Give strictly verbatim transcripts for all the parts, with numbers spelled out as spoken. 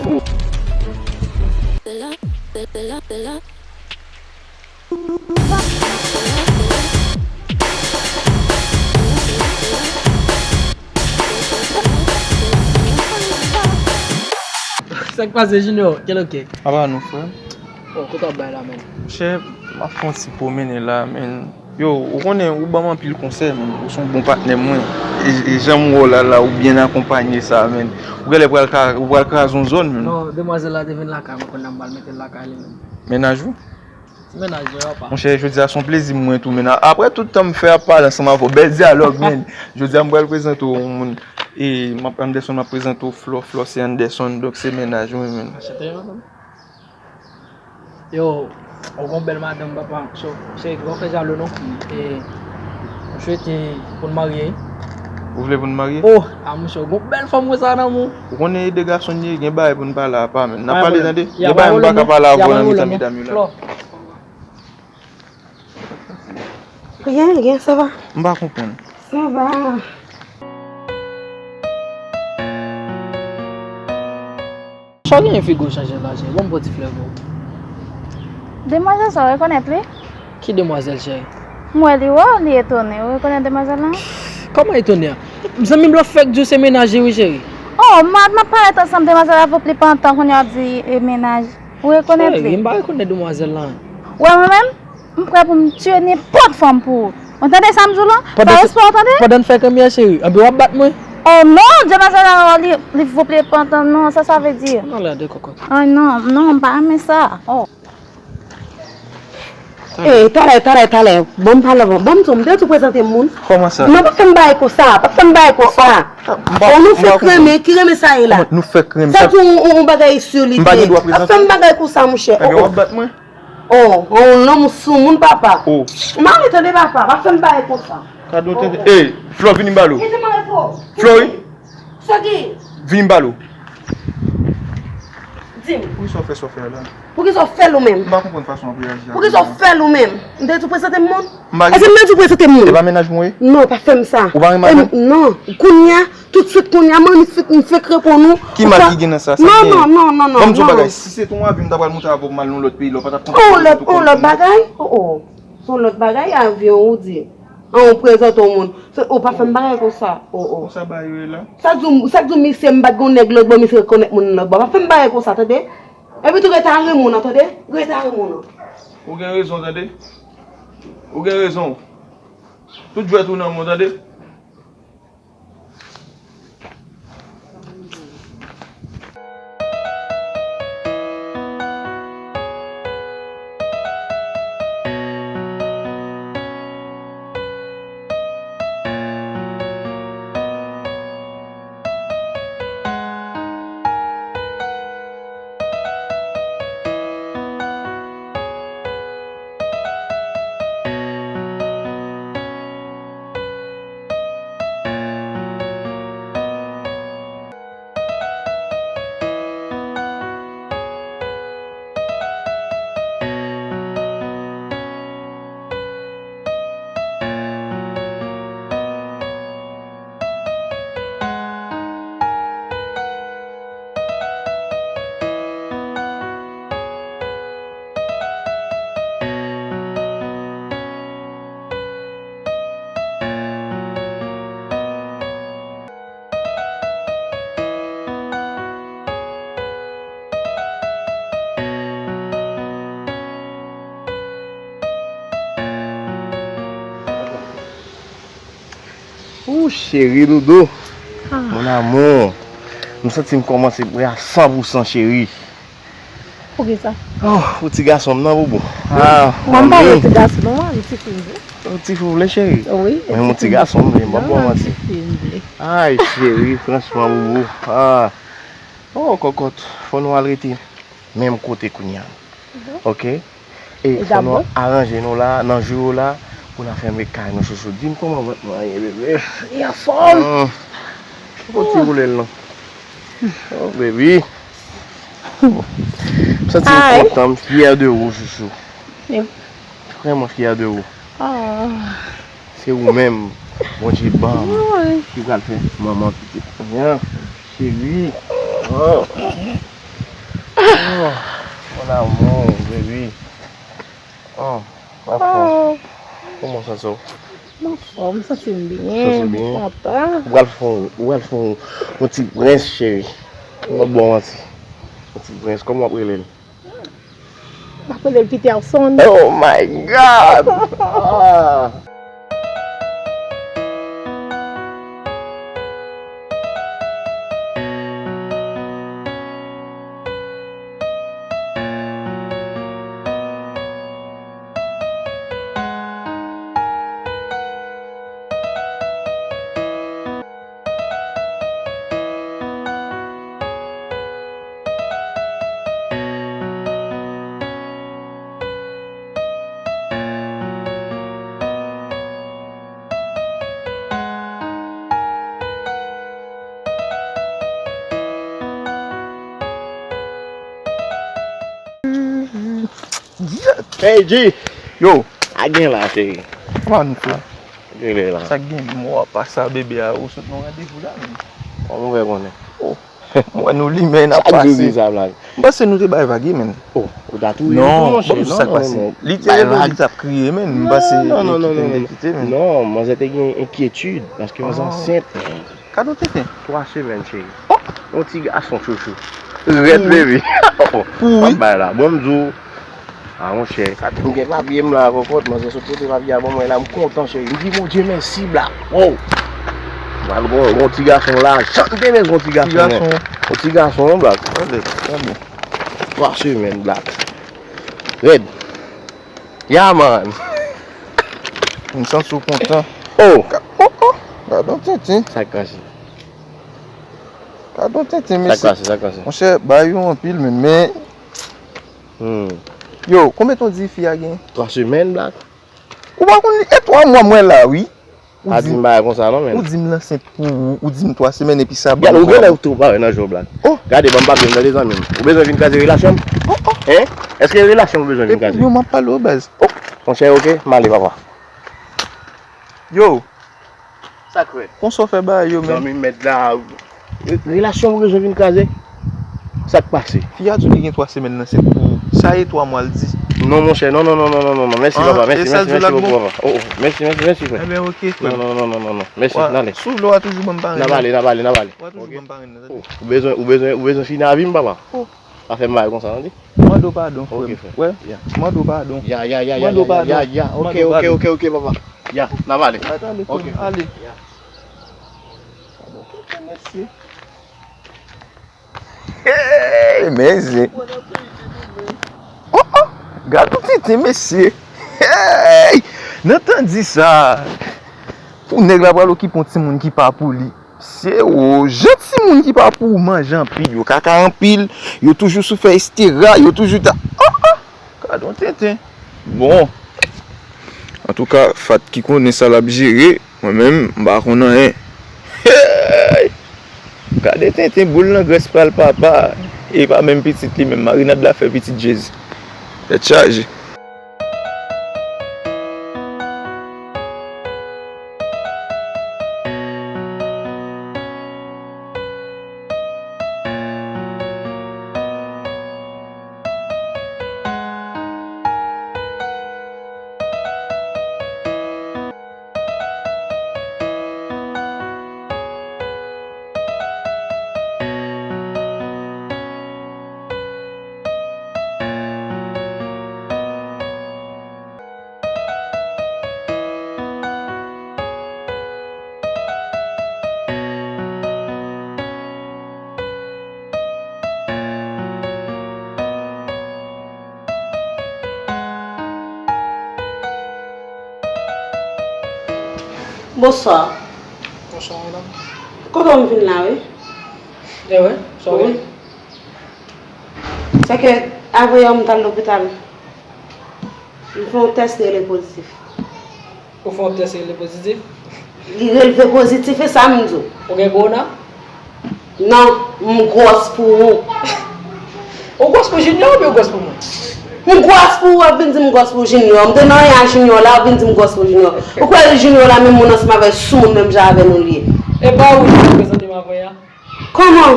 Sa k pase, Junior? Kèl oke? Apa nou, frè? Oh, kote w ap bay la, menn? Monchè, m ap fè yon ti pwomennen la, menn. Yo, ou konnen, ou ban m anpil konsèy, menn. Ou se yon bon patnè mwen. E, e jan m wè w la, la, ou byen akonpanye sa, menn. Ou genlè pral ka, ou pral kraze yon zòn, menn. Non, demwazèl la te vin lakay mwen, kounye a m pral mete l lakay li, menn. Mennaj ou? Ti mennaj mwen, apa. Monchè, jodi a se yon plezi mwen tou, menn. Apre tout tan m fè ap pale ansanm avè w, bèl dyalòg, menn. Jodi a m pral prezante w yon moun. E, m ap Anderson, m ap prezante w Flò. Flò se Anderson, donk se mennaj mwen, menn. Anchante, madanm. Yo, ou gon bèl madanm, papa. So, cheri, pa fè jalou non. E, m swete pou n marye. Ou vle pou n marye? Oh, a monchè, ou gon bèl fanm konsa nan men w. Ou konnen e de gason n ye, gen bagay pou n pale apa, menn. N ap pale, tande. Gen bagay m pa ka pale avè w nan mitan medam yo la. Flò. Rien, rien, ça va. M pa konprann. Ça va. Sa w genyen figo chanje la, cheri? Ban m pran ti flè pou ou. Demwazèl sa, w rekonèt li? Ki demwazèl, cheri? M wè li wè w, li etone. Ou rekonèt demwazèl lan? Kòman etone a? Zanmi m la fèk di w se mennaj li, wi, cheri. Oh, m ap, m ap parèt ansanm demwazèl la, vop li pantan, kounye a w ap di e mennaj. Ou rekonèt li? Cheri, m pa rekonèt demwazèl lan. Ou wè mwen menm? M prè pou m tiye nenpòt fanm pou ou. Ou tande sa m di w lan? Fè respè w, tande? Pandan n fè kanmyè, cheri, anben w ap bat mwen? Oh non, demwazèl la, li, li vop li pantan, non, sa sa vle di? Ann ale de kòkòt. Ay non, non, m pa renmen sa. Oh. Ey, talè, talè, talè. Ban m pale avè w. Ban m di w, m te tou prezante moun. Kòman sa? Non, pa fè m bagay konsa, pa fè m bagay konsa. Oh, nou fèk renmen, ki renmen sa ye la? Nou fèk renmen. Sa di yon, yon bagay sou li. M pa gen dwa prezante. Pa fè m bagay konsa, monchè. Ebyen, w ap bat mwen? Oh, oh, lanmou sou moun, papa. Oh. Mami, tande, papa, pa fè m bagay konsa. Kado tande. Ey, Flò, vini m ba l ou. Flori. Sa ki? Vini m ba l ou. Di m. Poukisa w fè sa w fè a la? Poukisa w fè l ou menm? M pa konprann fason w ap reyaji a. Poukisa w fè l ou menm? M te di w prezante m moun? Èske m te di w prezante m moun? E pa mennaj mwen ye? Non, pa fè m sa. Ou pa renmen avè m? Non, kounye a, toutswit kounye a, man, m fèk, m fèk reponn ou. Ki mal ki gen nan sa? Non, non, non, non, non. Ban m di w yon bagay, si se te yon avyon m ta pral monte avè w pou m al nan yon lòt peyi la, ou pa t ap konte sou mwen. Yon lòt bagay? Oh, oh. Se yon lòt bagay, avyon ou di. An, ou prezante yon moun. Ou pa fè m bagay konsa. Oh, oh. Konsa bagay yo ye la? Sa k di w, sa k di w misye m bat gon nèg lòt bò, misye rekonèt moun nan lòt bò. Pa fè m bagay konsa, tande? Epi tou rete a renmen w nan, tande? Rete a renmen w nan. Ou gen rezon, tande? Ou gen rezon. Tout jwèt ou nan men w, tande? Ou cheri doudou. Ah. Mon amour. M santi m kòmanse prè a san pou san, cheri. Poukisa? Oh, ou ti gason m nan, boubou. Ah, mwen pa vle ti gason, non, mwen vle ti fi m vle. Ou ti fi w vle, cheri? Wi. Men mwen ti gason m vle, m p ap ba w manti. Ay, cheri, franchman, boubou. Ah. Oh, kòkòt, fò nou al rete menm kote kounye a. Mhm. Ok? E fò nou aranje nou la, nan jou yo la, pou n al fèmen kay nou, chouchou. Di m kòman vant mwen ye, bebe. Li anfòm. Mm. Ou ti boule l non. Oh, baby. M santi m kontan, m fyè de ou, chouchou. Vrèman fyè de ou. Se ou menm, Bondye ban m, ki pral fè manman pitit mwen an, cheri. Oh. Oh, mon amour, baby. Oh, anfòm. Kòman w santi w? M anfòm, m santi m byen, m kontan. Ou pral fè yon, ou pral fè yon, yon ti brens, cheri. M ap ba w manti. Yon ti brens, kòman w ap rele l? M ap rele l Peterson. Oh my God! Ah! Hey G! Yo! A gen la, cheri. Kòman nou fè? Rele la. Sa k gen, m wè w ap pase a bebe a, ou sot nan randevou la, menm. Kòman w fè konnen? Oh, m wè nou limen, n ap pase. Sa k di w di sa, Black? M panse nou te bay vag, wi, menm. Oh, ou ta touye m tou, monchè. Non, ban m sa k pase. Li te rele w, li t ap kriye, menm. M panse li kite, li te kite, menm. Non, manzè te gen enkyetid, paske manzè ansent. Kado tenten. Twa semèn, cheri. Oh! Yon ti gason chouchou. Rèd, baby. Oh, oh. Pou wi. Pap bay la. Bon, m di w. Ah, monchè. M gen papye m la, kokot. Manzè sot pote papye a ban mwen la. M kontan, cheri. M di Bondye mèsi, Black. Wow. Pral gon, gon ti gason la. Jan m te renmen gon ti gason, non. Ti gason. Yon ti gason, Black. Tande, tande. Twa semèn, Black. Rèd. Yeah, man. M santi w kontan. Oh! Ka-, oh, oh! Gadon tenten. Sa k pase? Gadon tenten, mesye. Sa k pase, sa k pase? Monchè, bagay yo anpil, men, men. Hmm. Yo, konbyen tan w di fi a gen? Twa semèn, Black. Ou pa konn li? E twa mwa mwen la, wi. Ou di m bagay konsa non, menn. Ou di m l ansent pou ou, ou di m twa semèn epi sa ban m twa mwa. Ou genlè tou parèy nan je w, Black. Oh! Gade, ban m papye m, tande zanmi m. Ou bezwen vin kraze relasyon m? Oh, oh! Hein? Èske relasyon m ou bezwen vin kraze? Epi, yo, m ap pale w, baz. Oh! Monchè, oke, m ale, papa. Yo! Sa k fèt? Konsa w fè bagay yo, menn. Zanmi m mèt la. Re-, relasyon ou bezwen vin kraze? Sa k pase? Fi a di w li gen twa semèn nan ansent pou ou. Sa ye twa mwa l di? Non, monchè, non, non, non. Mèsi, papa. Mèsi, mèsi, mèsi bokou, papa. Oh, oh. Mèsi, mèsi, mèsi, frè. Ebyen, oke, frè m. Non, non, non, non, non, non. Mèsi, n ale. Si w vle w a toujou ban m parenn nan. N ap ale, n ap ale, n ap ale. W a toujou ban m parenn nan, tande. Oh, ou bezwen, ou bezwen, ou bezwen fini avi m, papa. Oh. Pa fè m bagay konsa, tande. Mande w padon, frè m. Ok, frè. Wè, mande w padon. Ya, ya, ya, ya, ya, ya, ya, ya. Mande w padon. Ya, ya, ok, ok, ok, ok, papa. Ya, n ap ale. N ap ale, frè m. Ok, frè. Ale. Ya. Mesye. Hey, mesye. Oh, oh, gad yon tenten, mesye. Hey! Nan tan di sa, pou nèg la pral okipe yon timoun ki pa pou li. Se o, jan timoun ki pa pou ou manje anpil, yo kaka anpil, yo toujou sou fè estera, yo toujou ta, oh, oh! Gad yon tenten. Bon. Antouka, Fat ki konnen sa l ap jere, mwen menm, m pa konn anyen. Hey! Gade tenten, boul nan grès pral papa. E pa menm pitit li menm, marinad la fè pitit Jezi. Tèt chaje. Bonswa. Bonswa, madanm. Kote w vin la, wi? Ewe, sa w gen? Sèke avanyè m t al lopital. M fè yon tès, li rele pozitif. Ou fè yon tès, li rele pozitif? Li rele pozitif, e sa m di w. Ou gen kowona? Non, m gwòs pou ou. Ou gwòs pou Junior oubyen ou gwòs pou mwen? M gwòs pou ou, w ap vin di m gwòs pou Junior. M te nan anyen ak Junior la, w ap vin di m gwòs pou Junior. Ou kwè Junior la menm moun ansanm avè sou moun menm jan avè nou li ye? E pa ou ki te prezante m avè a? Kòman?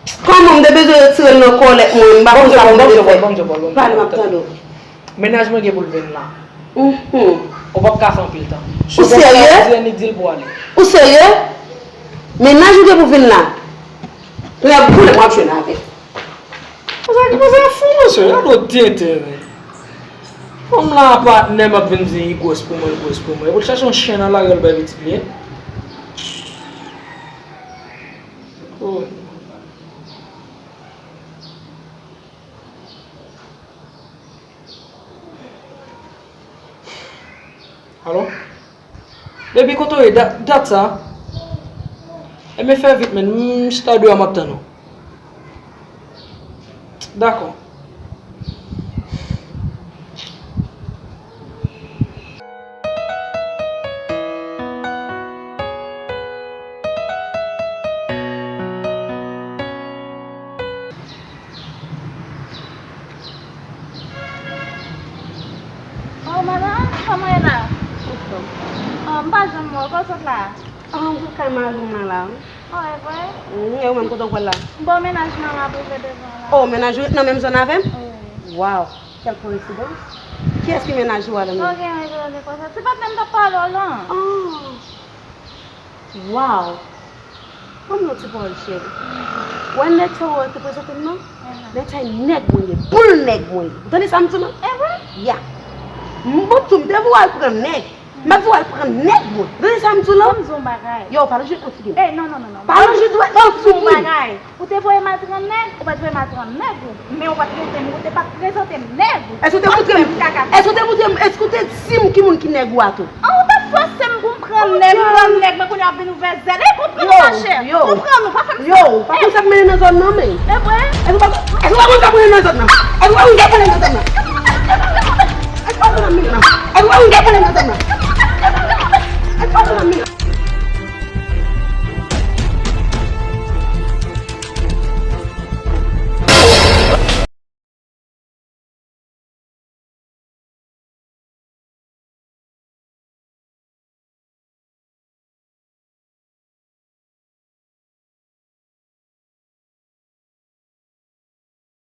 Kòman m te bezwen retire l nan kòlèt mwen, m pa konn sa pou m te fè. Pale, m ap tande w. Mennaj mwen gen pou l vin la. Mhm. Ou p ap ka fè anpil tan. Ou serye? Ou p ap ka di annik di l pou ale. Ou serye? Mennaj ou gen pou vin la. Lè boule, m ap jwenn avè l. Sa ki poze fou, mesye, gade w tenten, men. Fanm lan a patnè m ap vin di li gwòs pou mwen, li gwòs pou mwen. Epi l chache yon chen nan lari al bay pitit li, en. Oh. Alo? Baby, kote w ye? Dat, dat sa? Enben fè vit, man. M chita deyò a, m ap tann ou. Dakò. Oh, madanm, kòman w ye la? Anfòm. Oh, m pa janm wè w. Kote w sot la? Ah, m sot kay mari m nan la, wi. Oh, e vre? Wi, e ou menm, kote w pral la? Bon, mennaj mwen ap rive devan la. Oh, mennaj ou ret nan menm zòn avè m? Wi. Wow, quelle coïncidence. Kiyès ki mennaj ou a, la? Non, gen yon ide konsa. Se patnè m t ap pale w lan. Ah. Wow. Ban m yon ti pawòl, cheri. Wè nèg sa w te prezante m nan? Nèg sa e nèg mwen ye, boul nèg mwen ye. Ou tande sa m di w lan? E vre? Ya. M, bon, tou, m te voye al pran nèg. M ap voye al pran nèg mwen. Ou tande sa m di w lan? Ban m di w yon bagay. Yo, pa lonje dwèt nan figi m. Ey, non, non, non, non. Pa lonje dwèt nan figi m. Ban m di w yon bagay. Ou te voye m al pran nèg, ou pa t voye m al pran nèg ou. Men ou pa t rete m, ou te pa t prezante m nèg ou. Èske w te montre m? Èske w te montre m? Èske w te di m ki moun ki nèg ou a tou? An, ou t ap fòse m pou m pran nèg, m pran nèg, men kounye a w ap vin ouvè zèl. Ey, konprann ou, machè. Konprann ou, pa fè m sa. Yo, pa konn sa k mennen nan zòn nan, men. E vre? Èske w pa, èske w pa konn sa k mennen nan zòn nan? Èske w pa konn sa k mennen nan zòn nan? Èske w pa konn sa k mennen nan zòn nan? Èske w pa konn sa k mennen nan zòn nan? Èske w pa konn sa k mennen nan zòn nan?